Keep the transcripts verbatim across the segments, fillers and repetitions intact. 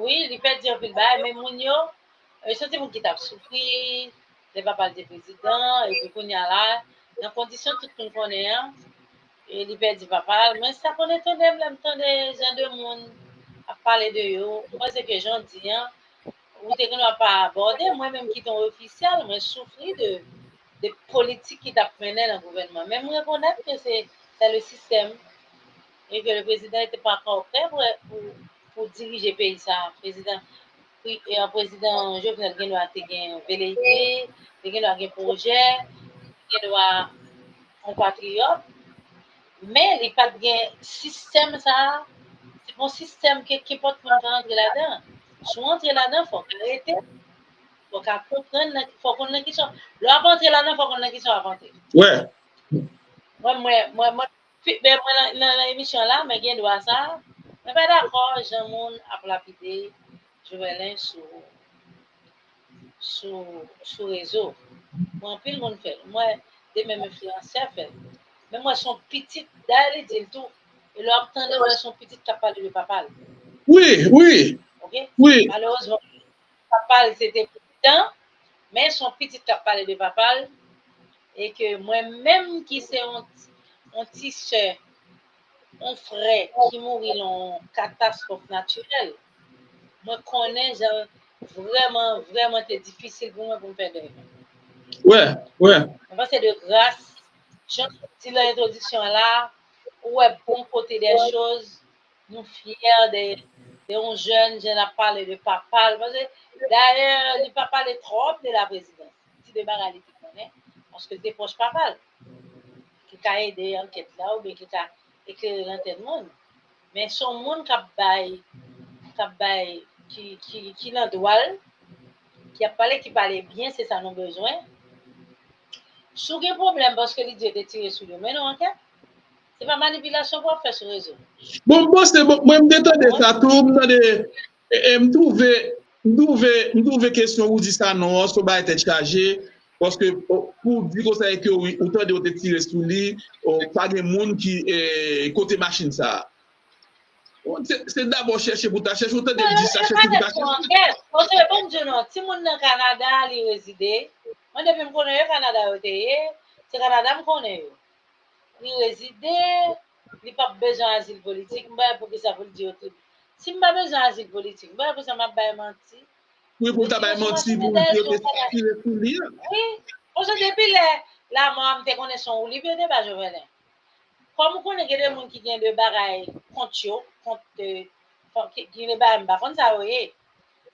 Wi, li pèdi anpil bagay, men moun yo, e, se te moun ki t ap soufri, lè papa l te prezidan, epi kounye a la, nan kondisyon tout moun konnen an, e li pèdi papa l. Men sa konn etone m lè m tande jan de moun ap pale de yo. Mwen, se ke jan w di an, ou te gen dwa pa abòde, mwen menm ki te yon ofisyèl, mwen soufri de, de politik ki t ap mennen nan gouvènman. Men m rekonèt ke se, se le sistèm e ke le prezidan n'était pas encore prêt pou, pou, pou dirije peyi sa. Prezidan, pre- e, prezidan Jovenel gen dwa te gen veleyite, te gen dwa gen pwojè, te gen dwa yon patriyòt, men li pa t gen sistèm sa a. Se pa yon sistèm ke kenpòt moun ka antre ladan. Si w antre ladan, fò w ka rete, fò w ka konprann, nan- fò w konn nan ki sa w- lè w ap antre ladan, fò w konn nan ki sa w ap antre. Wè. Mwen, mwen, mwen, mwen, pi- ben, mwen nan, nan, nan emisyon la, mwen gen dwa sa. Mwen pa dakò jan moun ap lapide Jovelin sou, sou, sou rezo. Mwen, anpil moun fè l. Mwen, de menm enfliyansè fè l. Men mwen, se yon pitit, dayè li di l tou. E lè w ap tande, wè, se yon pitit k ap pale de papa l. Wi, wi. Ok? Wi. Malerezman, papa l se te prezidan, men se yon pitit k ap pale de papa l, e ke mwen menm ki se yon, yon ti sè, yon frè ki mouri nan yon katastwòf natirèl, mwen konnen jan vrèman, vrèman te difisil pou mwen pou m fè dèy. Wè, wè. Mwen panse de gras, jan w di nan entwodiksyon an la, ou wè bon kote dè choz, nou fyè de, de yon jèn, jèn ap pale de papa l. Paske, dayè, li pa pale twòp de la prezidans. Ti de bagay li te konnen, paske l te pwòch papa l. Ki ka ede ankèt la, oubyen ki ka eklere lantèn moun. Men se yon moun k ap bay, k ap bay, ki, ki, ki nan dwa l, ki ap pale, ki pale byen, se sa nou bezwen. Si w gen pwoblèm paske Lidye te tire sou li, w mennen yon ankèt. Se pa manipilasyon pou w ap fè sou rezo. Bon, m panse, bon, mwen, m te tande sa tou, m tande, e, e, m twouve, m twouve, m twouve kesyon ou di sa non an, se yon bagay tèt chaje, paske, o, pou w di konsa e ke wi, ou tande yo te tire sou li, o, pa gen moun ki, e, kote machin sa a. O, se, se dabò chèche pou ta chèche, ou tande l di sa, chèche pou ta chèche. Paske bon, m di w non, timoun nan Kanada, li rezide. Mwen, depi m konnen yo, Kanada yo te ye, se Kanada m konnen yo. Li rezide, li p ap bezwen azil politik. M pa wè poukisa pou l di yo tout. Si m pa bezwen azil politik, m pa wè poukisa m ap bay manti. Wi, pou l ta bay manti, pou l te tire sou li a. Wi. Paske depi lè Lamò a, m te konnen se yon woulib yo te ba Jovenel. Kòm ou konnen gen de moun ki gen de bagay kont yo, kont, e, ki, ki gen de bagay m pa konn sa yo ye.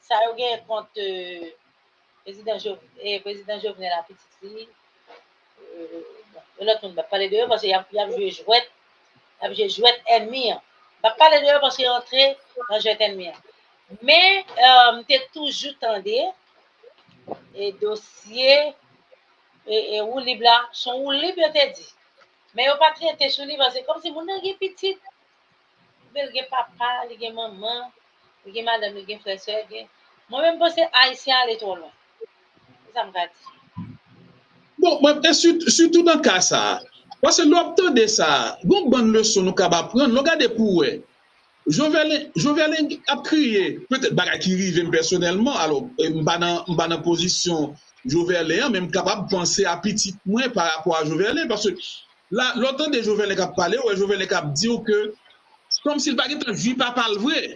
Sa yo gen kont, e, prezidan Jo- e, prezidan Jovenel a pitit li. E, bon, e lòt moun m p ap pale de yo paske y ap, y ap jwe jwèt, y ap jwe jwèt ènmi an. M p ap pale de yo paske yo antre nan jwèt ènmi an. Men, e, m te toujou tande e dosye e, e woulib la, se yon woulib yo te di. Men yo pa trete sou li paske kòmsi moun nan gen pitit. Men l gen papa, li gen manman, li gen madanm, li gen frè, sè, gen. Mwen menm, m panse Ayisyen ale twò lwen. Se sa m ka di. Bon, mwen, e sitou nan ka sa a, paske lè w ap tande sa a, gon bann leson nou kab aprann, lè w gade pou w wè. Jovelin, Jovelin ap kriye, petèt bagay ki rive m pèsonèlman, alò, e, m pa nan, m pa nan pozisyon Jovelin an, men m kapab panse a pitit mwen pa rapò a Jovelin, paske la, lè w tande Jovelin k ap pale, w wè Jovelin k ap di w ke, kòmsi l pa gentan jwi papa l vre.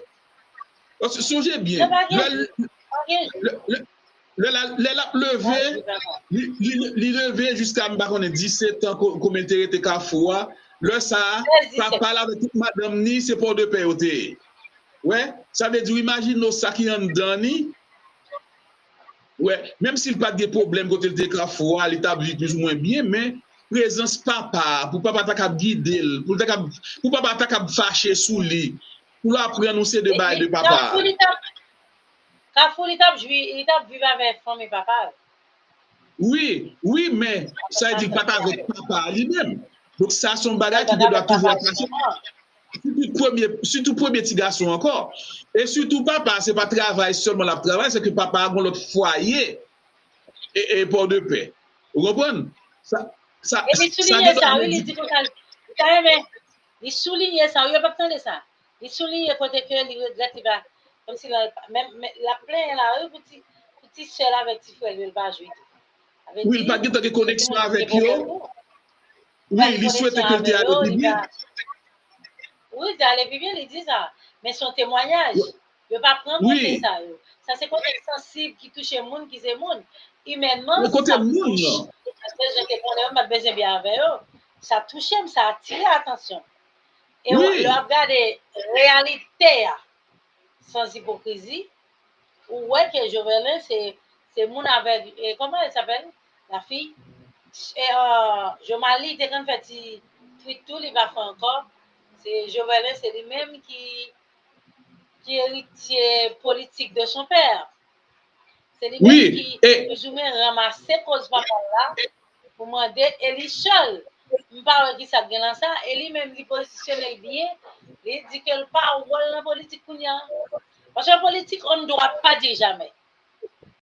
Paske sonje byen, lè, lè, lè, lè l ap leve, li, li, li leve jiska, m pa konnen, disèt an, ko- konbyen l te rete Kafou a. Lè sa a, papa l avèk tout madanm ni, se Pòdepè yo te ye. Wè, sa vle di, w imajine w sa ki anndan ni. Wè, menm si l pa t gen pwoblèm kote l te Kafou a, li t ap viv plizoumwen byen, men prezans papa a, pou papa ta kab gide l, pou l ta kab, pou papa ta kab fache sou li, pou l aprann yon seri de bagay de papa a. Kafou li t ap, Kafou li t ap jwi, li t ap viv avèk fanmi papa l. Wi, wi, men sa vle di l pa t avèk papa a li menm. Donk sa se yon bagay ki te dwa toujou ap pase. Sitou premye, sitou premye ti gason ankò. E sitou papa, se pa travay sèlman l ap travay, se ke papa a gon lòt fwaye e, e Pòdepè. Ou konprann? Sa, sa, e li souliye sa, wi, li di konsa, li ta renmen, li souliye sa, wi, yo p ap tande sa. Li souliye kote ke li regrèt li pa, Kòmsi l al menm l ap plenyen lari pou ti pou ti sè l avèk ti frè l yo, l pa jwe tou. Wi, l pa gentan gen koneksyon avèk yo. Wi, li swete ke l te ale pi byen. Wi, l te ale pi byen, li di sa. Men se yon temwayaj. Yo pa pran kote sa yo. Sa se kote sansib ki touche moun ki se moun. Imènman, sa touche. Paske jan te konnen yo, m pa t bezwen byen avè yo. Sa touche m, sa atire atansyon m. E lè w ap gade reyalite a, sans hypocrisie, ou wè ke Jovelin se se moun avèk, e, comment elle s'appelle, la fille? E, euh, Jomalie te konn fè ti tweet tou, li pa fè ankò. Se Jovelin, se li menm ki ki eritye politik de son père. Se li menm ki plizoumwen ranmase koz papa l la pou mande, e li sèl. M pa wè ki sa k gen lan sa, e li menm li pozisyone l byen, li di ke l pa wè l nan politik kounye a. Paske politik, on ne doit pas dire jamais.